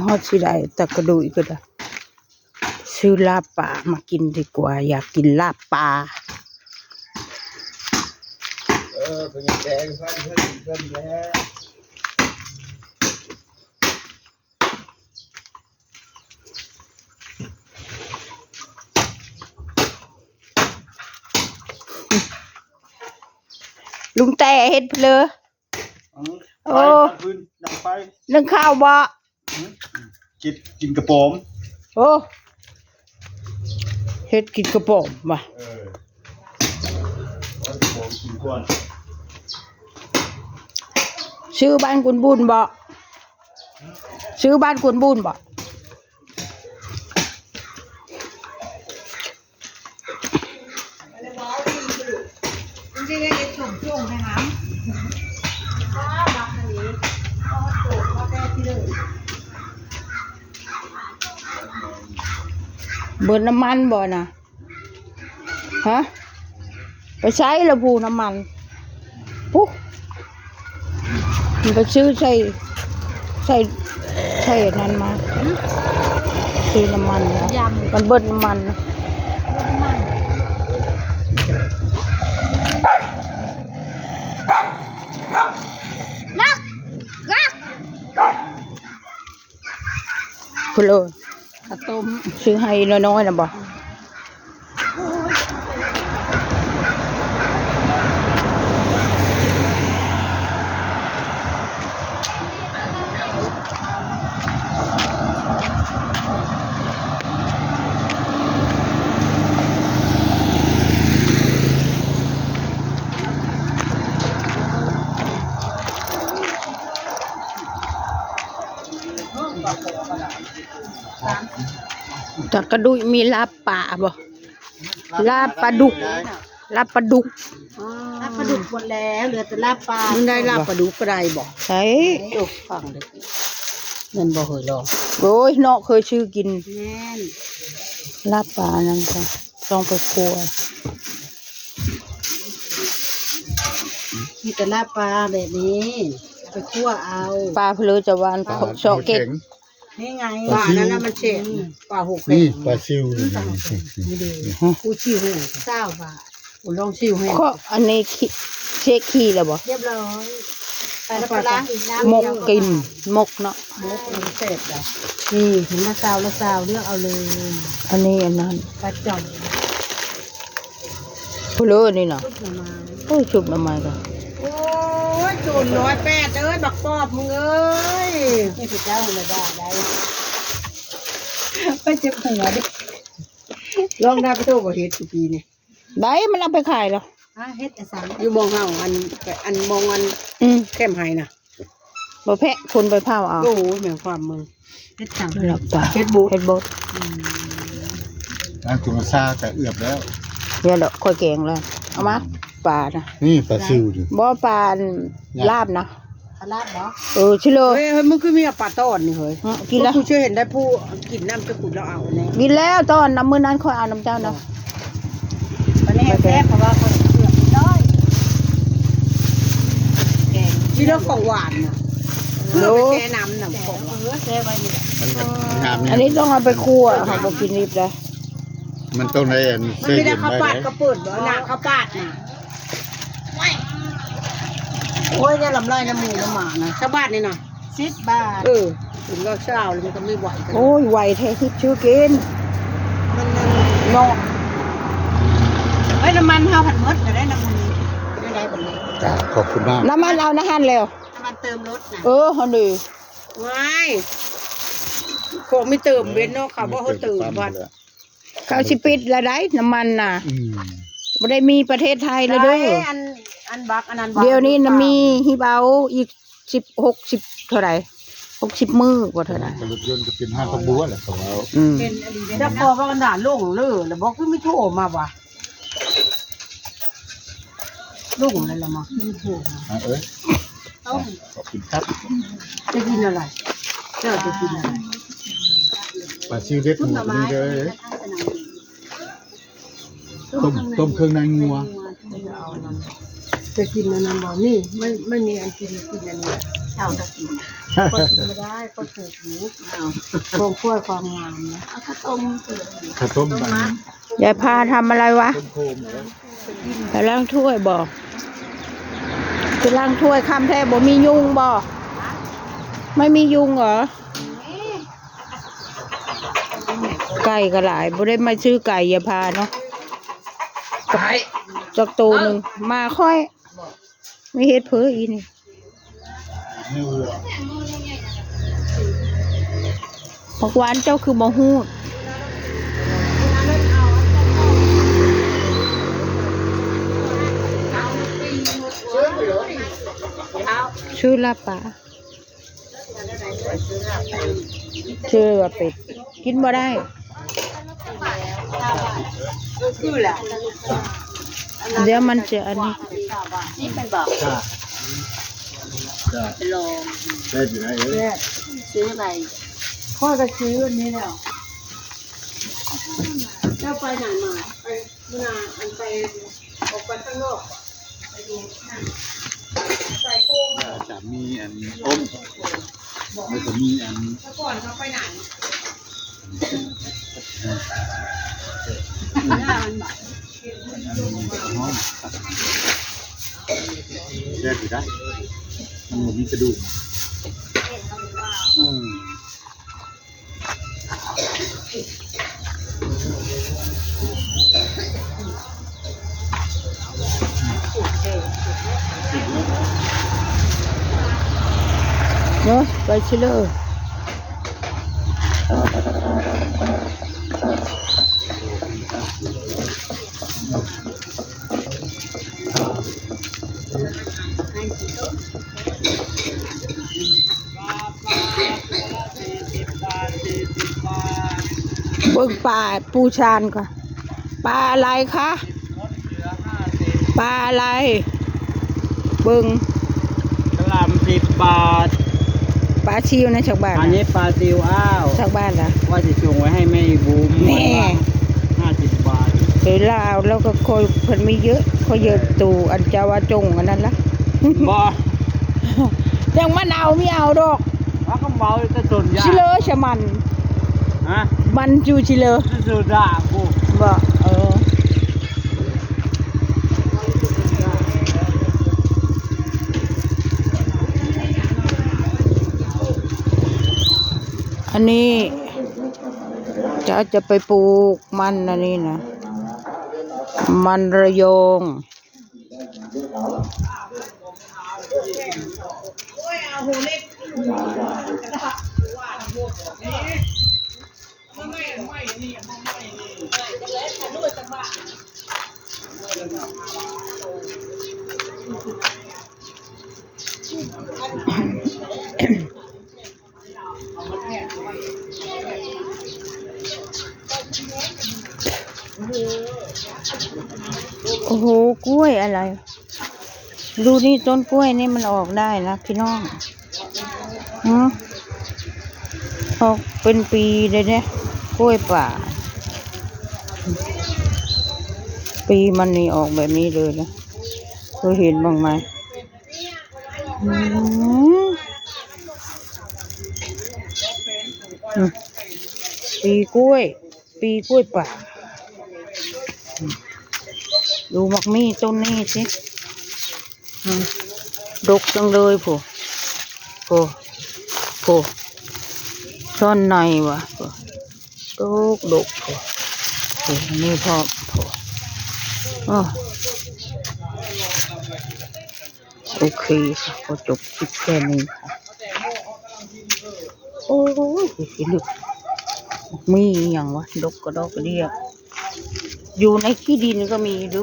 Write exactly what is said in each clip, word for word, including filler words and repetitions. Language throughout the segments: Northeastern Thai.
ฮอดสิได้ แต่กระดูกก็ได้ ซื้อลาบปลามากินดีกว่า อยากกินลาบปลา เออ เป็นไงแกงเพิ่น เพิ่น เพิ่นแล้ว ลุงแต่เฮ็ดเพลอ อืม โอ้ ไป ดังฟืน ดังไฟ นึ่งข้าวบ่ อืม กิน กินกระป๋อม โอ้ เฮ็ดกินกระป๋อมบ่ เออ เอากระป๋อมกินก่อน ซื้อบ้านกุนบุญบ่ ซื้อบ้านกุนบุญบ่ เบิดน้ำมันบ่นะ ฮะ ไปใช้ละพูน้ำมัน ปุ๊ มันไปซื้อใส่ ใส่ ใส่อันนั้นมา ซื้อน้ำมันนะ ยำ มันเบิดน้ำมันนะ พุโล ข้าวต้ม ซื้อให้น้อยๆนะบ่ จากกระดุยมีลาบปลาบ่ ลาบปลาดุก ลาบปลาดุก อ๋อ ลาบปลาดุกหมดแล้ว เหลือแต่ลาบปลา มันได้ลาบปลาดุกก็ได้บ่ ใช่ โอ้ ฟังเลย นั่นบ่เคยลอง โอ้ย เนาะ เคยซื้อกิน แม่น ลาบปลานั่นจ้ะ ต้องไปคั่ว มีแต่ลาบปลาแบบนี้ ไปคั่วเอา ปลาเพลือจะหวาน ปลา เซาะเก็ด แข็ง นี่ไง ปลาซิว ปลานั้นน่ะมันเฉะ อืม ปลาหก นี่ แข็ง ปลาซิวนี่ นี่ดิ ฮะ กูชิวซาวบาท กูลองซิวให้ ก็อันนี้ขี้ เช็คขี้แล้วบ่ เรียบร้อย ไปแล้ว ไปล้างอีกน้ำ มก เดียว กิน มกเนาะ มกมันเสร็จแล้ว นี่ ถึงมาซาวแล้วซาว เลือกเอาเลย อันนี้อันนั้น ปลาจ่อม พุโลนี่นะ ซุปหน่อไม้ โอ้ย ซุปหน่อไม้ก็ โอ้ย ศูนย์ร้อยแปด เอ้ย บักปอบมึงเอ้ย นี่คือเจ้าหัวด่าได้ ไปเจ็บหัวดิ ลองได้ไปโทษบ่เฮ็ดทุกปีนี่ ได้ มันเอาไปขายแล้ว อ่ะ เฮ็ดอันสัง อยู่หม่องเฮา อัน อันหม่องอัน อืม แคมไฮน่ะ บ่แพะ คนไปเผาเอา โอ้ย แม่งความมึง เฮ็ดสัง ลาบปลา เฮ็ดบด เฮ็ดบด อืม ล้างถุงซาก็เอือบแล้ว เนี่ยดอก ค่อยแกงแล้ว เอามา อืม ปลานะ นี่ปลาซิวดิ บ่ ปลาอัน เนี่ย ลาบนะ ปลาลาบบ่ เออ ชิโล เฮ้ย เฮ้ย มึงคือมีปลาตอนนี่เฮ้ย อืม กินแล้ว กูเชื่อเห็นได้ผู้กินน้ำจะขุดแล้วเอาเนี่ย กินแล้วตอนน้ำมื้อนั้นค่อยเอาน้ำเจ้านะ บ่ อันนี้แซ่บ เพราะว่าคนเปลือกน้อย แกง ที่เรื่องของหวานน่ะ เพื่อไปแช่น้ำน่ะ ของหวาน เออ แช่ไว้นี่แหละ มันงามเนี่ย อันนี้ต้องเอาไปคั่วค่ะ บ่กินดิบเลย มันต้องได้อัน มันไม่ได้ เส้นเย็นไว้ ข้าวปาด เลย ก็เปิดบ่ หน้าข้าวปาดน่ะ โอ้ย เนี่ยลำไรน้ำหมูน้ำหมานะ ชาวบ้านนี่นะ สิบบาท เออ ถึงก็เช้าแล้วมันก็ไม่ไหวกัน โอ้ย ไหวแท้ คิดชื่อกิน มันยัง เนาะ เฮ้ย น้ำมันเฮาผัดหมดก็ได้น้ำมัน ไม่ได้ผลเลย จ้า ขอบคุณมาก น้ำมันเอานะหันแล้ว น้ำมันเติมรถนะ เออ หันดี ว้าย ของไม่เติมเว้นเนาะ เขาบอกเขาเติม ไม่เติมปั๊ม บัด เลย เขาสิปิดแล้วได้น้ำมันน่ะ อืม บ่ได้มีประเทศไทยแล้วเด้อ ใช่ อัน อันบักอันนั้นบัก เดี๋ยวนี้นะ หรือเปล่า มีฮิบเอาอีกสิบ หกสิบ เท่าไหร่ หกสิบ มื้อบ่เท่าไหร่ รถยนต์ก็เป็นห้างตะบัวแหละเขาเอา อืม เป็นอดีต แล้วพอว่ากันด่าลงเลย แล้วบอกคือไม่โทรมาวะ ลงเลยละมา ไม่โทรมา อ่ะ เอ้ย เอ้า ขอบคุณครับ จะกินอะไร เจ้าจะกินอะไร ปลาซิวเด็ดหมดนี่เลย ต้ม ต้มเครื่องในงัว จะกินอันนั้นบ่ นี่ ไม่ ไม่มีอันกิน กินอันนี้ เจ้าจะกิน ก็กินไม่ได้ก็ถูกอยู่ อ้าว ความสวยความงามนะ เอาข้าวต้มเถอะ ข้าวต้ม ต้มมัด ยายพาทำอะไรวะ ต้มโคมเหรอ ไปล้างถ้วยบ่ ไปล้างถ้วย ค่ำแท้บ่มียุงบ่ ไม่มียุงเหรอ ไก่ก็หลาย บ่ได้มาซื้อไก่ยายพาเนาะ ไก่ จักโตหนึ่ง มาค่อย ไม่เฮ็ดเผลออีนี่ ผักหวานเจ้าคือบ่ฮู้ ซื้อลาบปลา ซื้อลาบเป็ด กินบ่ได้ เดี๋ยวมันจะอันนี้ นี่เป็นบอก จ้า จ้า ไปลอง ได้อยู่ไหนเอ้ย ซื้ออะไร ข้อยก็ซื้ออันนี้แหละ เจ้าไปไหนมา ไปเมื่อนานอันไป ออกไปข้างนอก ไปดู ใส่โครง จะมีอันต้ม แล้วก็มีอัน แล้วก่อนเขาไปไหน แซ่บอยู่นะ มันบ่มีกระดูก อืม เนาะ ไปชิเลย เบิ่งปลาปูชานก่อน ปลาอะไรคะ ปลาอะไร เบิ่ง กะหล่ำสิบบาท ปลาซิวนะชาวบ้าน อันนี้ปลาซิว อ้าว ชาวบ้านล่ะ ว่าจะส่งไว้ให้แม่อีบุ๋ม แม่ ห้าสิบบาท เดี๋ยวลาวแล้วก็ค่อย เพิ่นมีเยอะ ค่อยเยอะ เออ ตู่อันเจ้าว่าจงอันนั้นล่ะ บ่ ยังมันเอาไม่เอาดอก ว่าก็เมาแต่ส่วนยา ชิเลอชะมัน ฮะ มันอยู่ชิเลอ สุดากู บ่ เออ อันนี้จะ จะไปปลูกมันอันนี้นะ มันระยอง โอ้โห กล้วยอะไร ดูนี่ต้นกล้วยนี่มันออกได้นะพี่น้อง หือ ออกเป็นปีเลยเนี่ย กล้วยป่า ปีมันนี่ออกแบบนี้เลยนะ เคยเห็นบ้างไหม อืม อืม ปีกล้วย ปีกล้วยป่า อืม ดูหมากมี่ต้นนี้สิ อืม ดกจังเลย โผ โผ โผ ซ่อนในวะ โผ ดกดก โผ โผ นี่พ่อ โผ อ้อ โอเคค่ะ ขอจบคลิปแค่นี้ค่ะ โอ้ย สิลึก มีอหย่างวะ ดกกระดอกกระเดี้ย อยู่ในขี้ดินก็มี ดู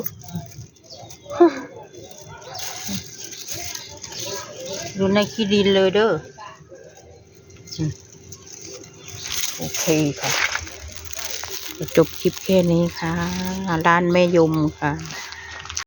อยู่ในขี้ดินเลยเด้อ อืม โอเคค่ะ ขอจบคลิปแค่นี้ค่ะ ร้านแม่ยมค่ะ